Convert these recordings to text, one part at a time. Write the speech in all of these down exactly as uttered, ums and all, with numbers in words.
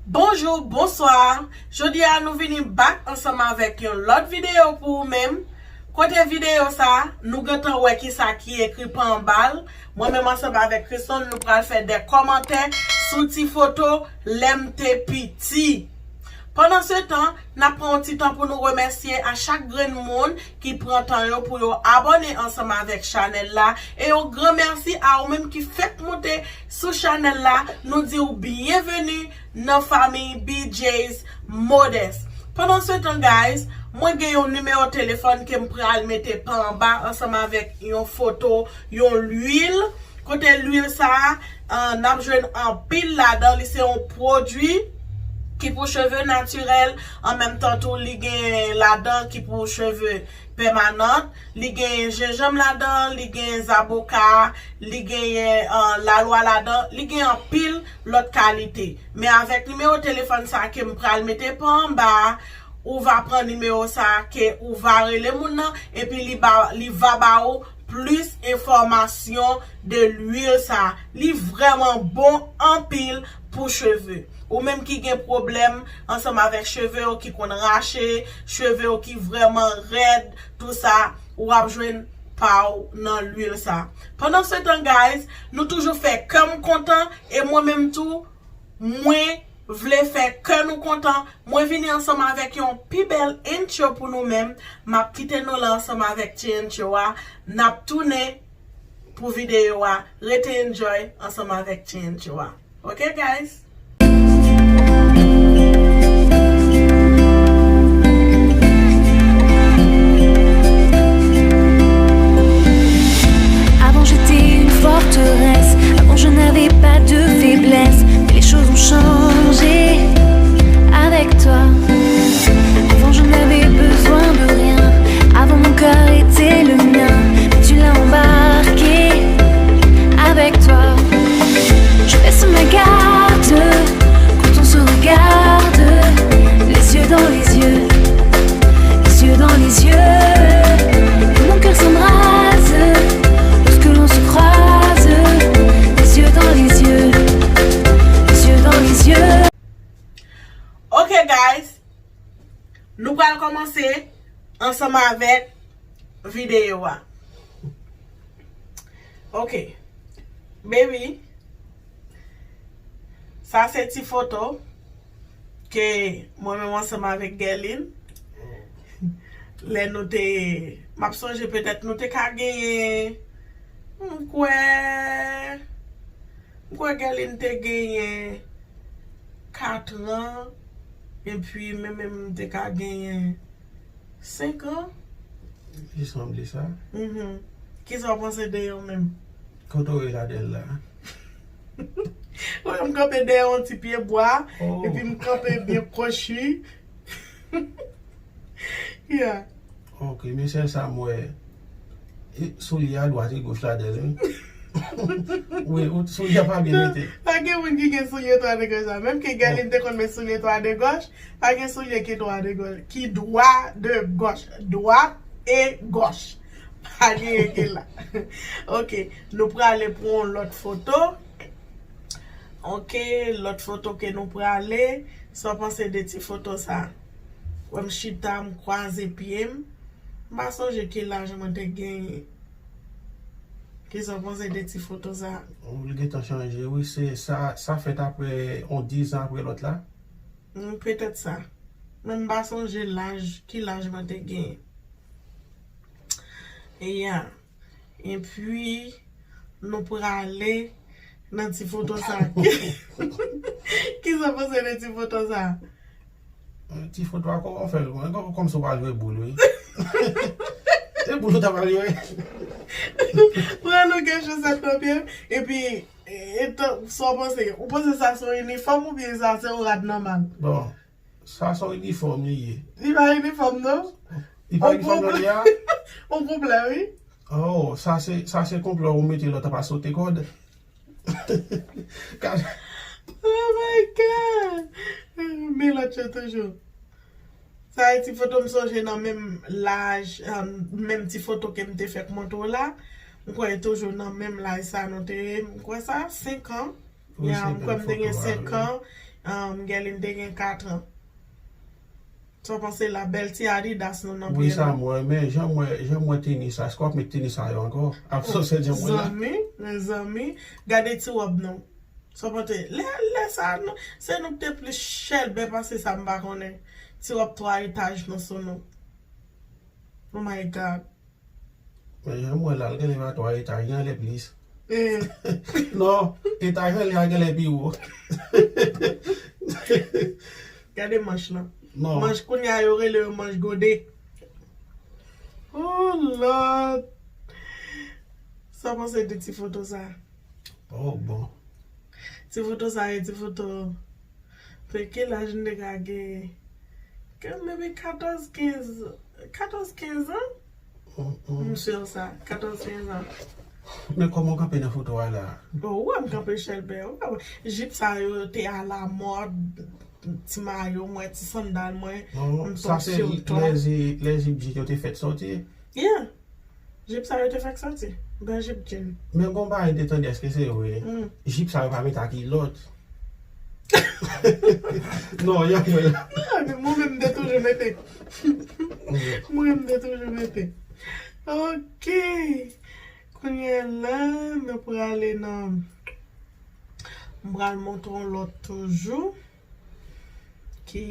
Bonjou, bonswa. Jodi a nou vini back ansanm avèk yon lòt videyo pou ou menm. Kote videyo sa, nou gentan wè kisa ki ekri pa anba l. Mwen menm ansanm avèk Christon, nou pral fè de kòmantè sou ti foto lè m te piti. Pandan se tan, n ap pran yon ti tan pou nou remèsye a chak grenn moun ki pran tan yo pou yo abòne ansanm avèk chanèl la. E yon gran mèsi a ou menm ki fèk monte sou chanèl la. Nou di w byenveni nan fanmi B J's Modest. Pandan se tan, guys, mwen gen yon nimewo telefòn ke m pral mete pa anba ansanm avèk yon foto, yon lwil. Kote lwil sa a, ah, n ap jwenn anpil ladan. Li se yon pwodui ki pou cheve natirèl, an menm tan tou, li gen ladan ki pou cheve pèmanan. Li gen jenjanm ladan, li gen zaboka, li genyen, ah, lalwa ladan, li gen anpil lòt kalite. Men avèk nimewo telefòn sa a ke m pral mete pa anba a, ou va pran nimewo sa a ke ou va rele moun nan, epi li ba, li va ba ou plis enfòmasyon de lwil sa a. Li vrèman bon anpil pou cheve. Ou menm ki gen pwoblèm ansanm avèk cheve w ki konn rache, cheve w ki vrèman rèd, tou sa, w ap jwenn pa w nan lwil sa. Pandan se tan, guys, nou toujou fè kè m kontan, e mwen menm tou, mwen vle fè kè nou kontan. Mwen vini ansanm avèk yon pi bèl intro pou nou menm. M ap kite nou la ansanm avèk ti intro a. N ap tounen pou videyo a. Rete enjoy ansanm avèk ti intro a. Ok, guys? Avant j'étais une forteresse, avant je n'avais pas de faiblesse, mais les choses ont changé avec toi. Avant je n'avais besoin de rien, avant mon cœur était le mien, mais tu l'as embarqué avec toi. Je baisse ma garde quand on se regarde, les yeux dans les yeux, les yeux dans les yeux. Mon cœur s'embrase lorsque l'on se croise, les yeux dans les yeux, les yeux dans les yeux. Ok, guys, nou pral kòmanse ansanm avèk videyo a. Ok. Baby, sa se ti foto ke mwen menm ansanm avèk Guerline, lè nou te, m ap sonje petèt nou te ka genyen, m kwè, m kwè Guerline te genyen katran, epi mwen menm m te ka genyen senk an. Li sanble sa. Mhm. Kisa w panse de yo menm? Kote w ye ladan l la? Wi, m kanpe dèyè yon ti pye bwa, oh, epi m kanpe byen kwochi. Yeah. Ok, men sèl sa m wè, e, soulye a dwat e goch ladan l, wi. Wi, ou, soulye a pa byen mete. Pa gen moun ki gen soulye twa de gòch la. Menm ke Guerline te konn met soulye twa de gòch, pa gen soulye ki twa de gòch, ki dwa de gòch, dwa e gòch. Pa genyen ki la. Ok, nou prale pou yon lòt foto. Ok, lòt foto ke nou prale. Sa w panse de ti foto sa? Wè m chita, m kwaze pye m. M pa sonje ki laj mwen te genyen. Kisa w panse de ti foto sa? Ou, li gentan chanje, wi. Se sa, sa fèt apre, on diz an apre lòt la. Hmm, petèt sa. Men m pa sonje laj, ki laj mwen te genyen. Ya. Epi, nou prale nan ti foto sa. Kisa w panse de ti foto sa? Ti foto a, kòman w fè l? Kòm, kòmsi w pa jwe boul, wi. Se boul ou ta pral jwe. Pran nou gen chosèt nan pye m, epi, e, e, sa w panse? Ou panse sa se yon inifòm oubyen sa se yon rad nòmal? Bon, sa se yon inifòm li ye. Li pa inifòm, non? Li pa inifòm lòt li a? On konplè, wi. Oh, sa se, sa se konplè ou mete lòt pa sote kòd. Oh my God! Men lòt yo toujou. Sa e ti foto m sonje nan menm laj, um, menm ti foto ke m te fèk montre w la. M kwè toujou nan menm laj sa nou te ye. M kwè sa senk an. Ya, m kwè m te gen senk an. Um, Guerline te gen kat an. Sa w panse la? Bèl ti Adidas nou nan pye nou. Wi, sa mwen, men jan mwen, jan mwen tenis sa, èske w ap met tenis sa yo ankò? Ap sòsè jan mwen la. Zanmi, mezanmi, gade ti wòb nou. Sa w panse? Lè, lè sa, nou, se nou ki te plis chèlbè pase sa, m pa konnen. Ti wòb twa etaj nou sou nou. Oh my God. Men jan m wè la, l genlè pa twa etaj, genlè plis. Eh. Non, etaj anlè a genlè pi wo. Gade manch lan. Non. Manch kounye a yo rele yo manch gode. Oh Lord. Sa w panse de ti foto sa? Oh bon. Ti foto sa e ti foto. Pe ki laj m te ka gen? Ke maybe katòz, kenz, katòz, kenz an? M sur sa, katòz, kenz an. Men kòman w kanpe nan foto a la? Bon, ou wè m kanpe chèlbè, ou wè. Jip sa yo te alamòd, ti mayo mwen, ti sandal mwen, m t on sur ton. Non, sa se lè ji-, lè jip jin yo te fèt sòti? Yeah. Jip sa yo te fèk sòti. Gran jip jin. Men gon bagay m te tande, èske se vre? Hmm. Jip sa yo pa mete ak kilòt. Non, y ap wè la. Non, men mwen menm m te toujou mete. Mwen menm m te toujou mete. Ok. Kounye a la, nou prale nan, m pral montre w lòt toujou. Ki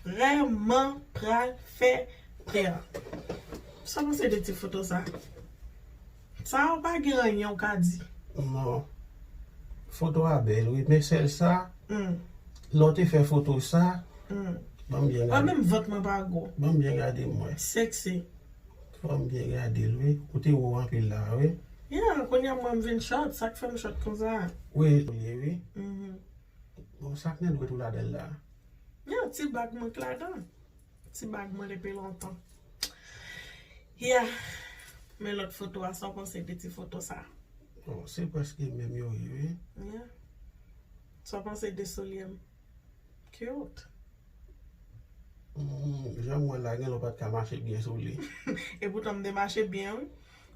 vrèman pral fè pè. Sa w panse de ti foto sa? Sa w pa gen anyen w ka di. Non. Foto a bèl, wi, men sèl sa, hmm, lè w te fè foto sa, hmm, ban m byen gade. Mwen menm vant mwen pa gwo. Ban m byen gade m wè. Sexy. Ban m byen gade l, wi. Ou te wo anpil la, wi. Yeah, kounye a mwen m vin short, sa k fè m short konsa. Wi, wi. Mhm. Bon, sa k nan dwèt ou ladan l la? Yon ti bag mwen k ladan. Ti bag mwen depi lontan. Yeah. Men lòt foto a, sa w panse de ti foto sa? Bon, se prèske menm yo ye, wi. Yeah. Sa w panse de soulye m? Cute. Hmm, jan m wè la, gen lè w pa t ka mache byen sou li. E poutan m te mache byen, wi.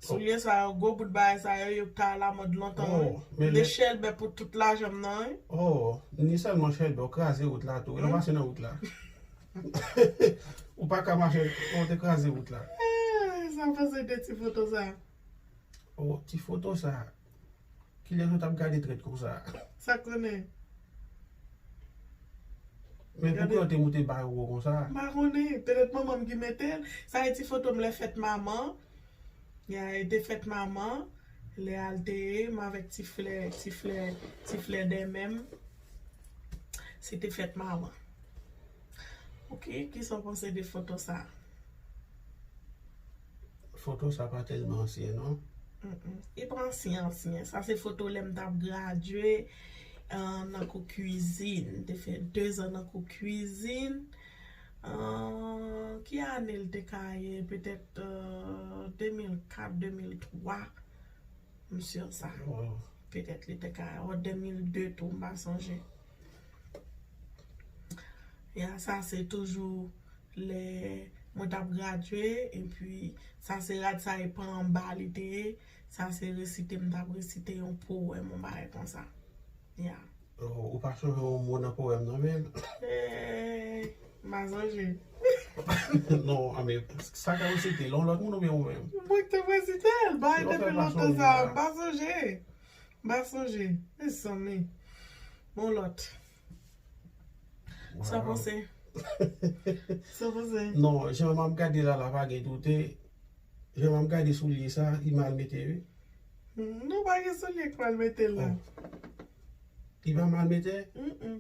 Soulye sa yo, gwo bout bagay sa yo, yo t alamòd lontan, wi. Oh, men m te chèlbè pou tout lajan m nan, wi. Oh, ni sèlman chèlbè, w kraze wout la tou. Wi, nou pase nan wout la. Ou pa ka mache, ou te kraze wout la. Eh, sa w panse de ti foto sa? Oh, ti foto sa. Kilè yo t ap gade trèt konsa? Sa konnen. Men poukisa yo te moute ba yo wo konsa? M pa konnen. Petèt manman m ki mete l. Sa e ti foto m lè fèt manman. Ya, e te fèt manman. Lè al te ye, m avèk ti flè, ti flè, ti flè dèmen m. Se te fèt manman. Ok, kisa w panse de foto sa? Foto sa pa tèlman ansyen, non. Mm-mm. Li pa ansyen, ansyen. Sa se foto lè m t ap gradye, euh, nan kou kwizin. M te fè dezan nan kou kwizin. Euh, ki ane l te ka ye? Petèt, euh, de mil kat, de mil twa. M sur sa. Wow. Petèt li te ka, o, de mil de tou, m pa sonje. Ya, sa se toujou lè mwen t ap gradye, epi sa se rad sa e pa anba li te ye, sa se resite, m t ap resite yon powèm, yon bagay konsa. Ya. Oh, ou pa sonje yon mo nan powèm nan menm? Eh, m pa sonje. Non, a, men sa ka resite, lè yon lòt moun oubyen ou menm? Mwen ki te resite l, bay depi lontan sa, m pa sonje. M pa sonje. Mezanmi. Bon lòt. Sa panse? Sa panse? Non, jan m ap gade la, la pa gen doute. Jan m ap gade soulye sa, li mal mete, wi. Non, pa gen soulye k mal mete la. Oh. Li pa mal mete? Mm-mm.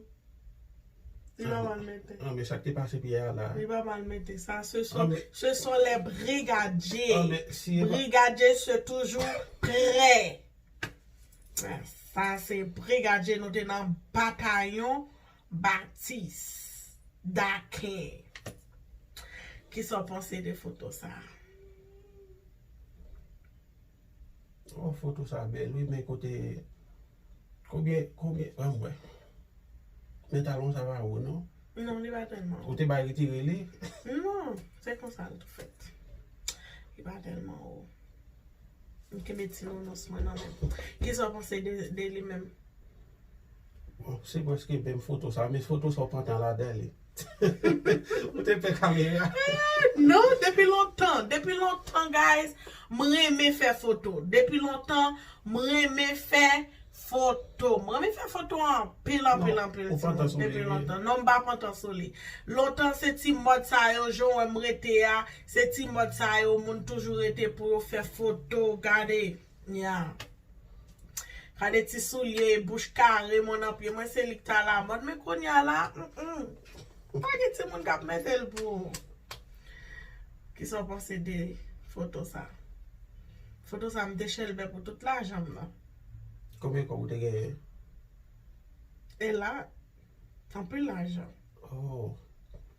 Li pa mal mete. Ah, men sa k te pase pye a la. Li pa mal mete. Sa, ce sont, ce sont les brigadiers. Ah, men si e pa... Brigadier, c'est toujours prêt. Sa se brigadye, nou te nan batayon Batis Daken. Kisa w panse de foto sa? Oh, foto sa bèl, wi, men kote, konbyen, konbyen, ann wè. Men talon sa pa wo, non? Non, li pa tèlman wo. Ou te bay retire li? Non, se konsa l tou fèt. Li pa tèlman wo. M kenbe ti nounous mwen nan men m. Kisa w panse de, de li menm? Bon, se prèske menm foto sa, men foto sa w pantan ladan li. Ou te pè kamera. Non, depi lontan, depi lontan, guys, m renmen fè foto. Depi lontan, m renmen fè foto. M renmen fè foto anpil, anpil, anpil. Depi lontan. Non, m pa pantan sou li. Lontan, se ti mòd sa yo, jan w wè m rete a, se ti mòd sa yo, moun toujou rete pou yo fè foto, gade. Ya. Gade ti soulye, bouch kare, mwen nan pye. Mwen se li k ta lamòd. Men kounye a la, mm, mm. Pa gen timoun k ap mete l pou ou. Kisa w panse de foto sa? Foto sa, m te chèlbè pou tout lajan m nan. Konbyen kòb ou te genyen? E la, anpil lajan. Oh.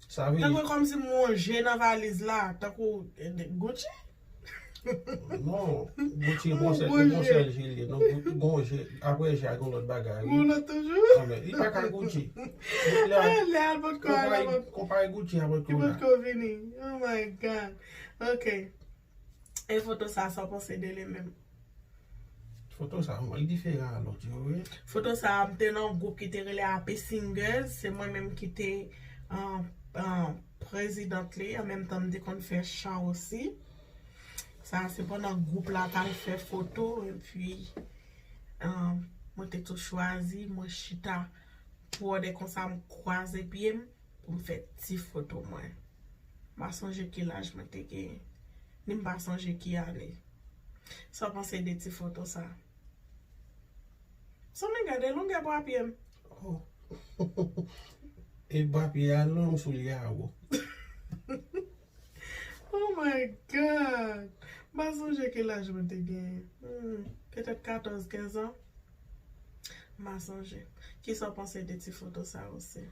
Sa vle Tankou kòmsi m wonje nan valiz la, tankou Gucci. Non, Gucci bon sèl, bon sèl je li. Non, bon je. Apre je a gen lòt bagay. Gon lòt toujou. Non, men li pa ka Gucci. Lè al pot ko al. Konpare Gucci a pot ko la. Pot ko vini. Oh my God. Ok. E foto sa, sa w panse de li menm? Foto sa, li diferan a lòt yo, wi. Foto sa, m te nan yon gwoup ki te rele Happy Singers. Se mwen menm ki te an, an prezidant li. An menm tan, m te konn fè chan osi. Sa, se pandan gwoup la t al fè foto. Epi, an, mwen te tou chwazi. Mwen chita pou wòdè konsa, m kwaze pye m pou m fè ti foto mwen. M pa sonje ki laj mwen te genyen. Ni m pa sonje ki ane. Sa w panse de ti foto sa? Sanble gade longè bwa pye m. E bwa pye a long, soulye a wo. Oh my God! M pa sonje ki laj mwen te genyen. Hmm, petèt katòz, kenz an. M pa sonje. Kisa w panse de ti foto sa osi?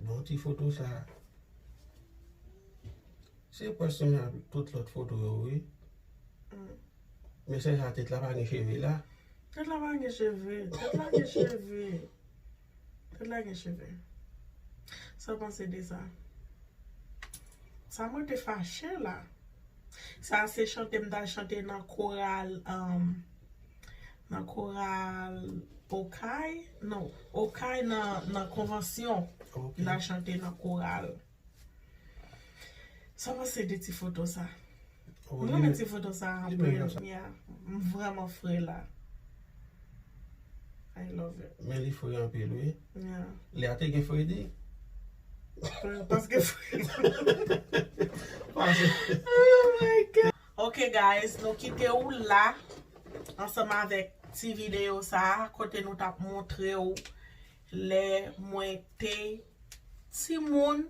Bon, ti foto sa. Se pwès sanble ak tout lòt foto yo, wi. Men sèl sa, tèt la pa gen cheve la. Tèt la pa gen cheve. Tèt la gen cheve. Tèt la gen cheve. Sa w panse de sa? Sa mwen te fache la. Sa se chante m t al chante nan koral, um, nan koral Okay. Non, Okay nan, nan konvansyon. M t al chante nan koral. Sa w panse de ti foto sa? M renmen ti foto sa anpil. Yeah, m vrèman fre la. I love it. Men li fre anpil, wi. Yeah. Lè a te gen fredi. Paske fredi. Pase. Oh my God. Ok, guys, nou kite w la ansanm avèk ti videyo sa a, kote nou t ap montre w lè mwen te timoun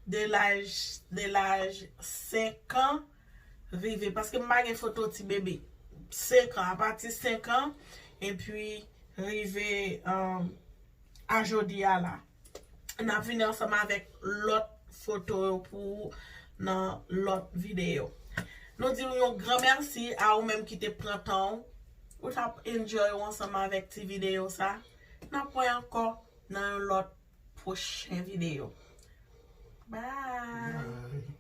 de laj, de laj senk an rive, paske m pa gen foto ti bebe. Senk an, apati senk an, epi rive, um, a jodi a la. N ap vini ansanm avèk lòt foto yo pou ou nan lòt videyo. Nou di w yon gran mèsi a ou menm ki te pran tan w. Ou t ap enjoy w ansanm avèk ti videyo sa. N ap wè ankò nan yon lòt pwochen videyo. Bye!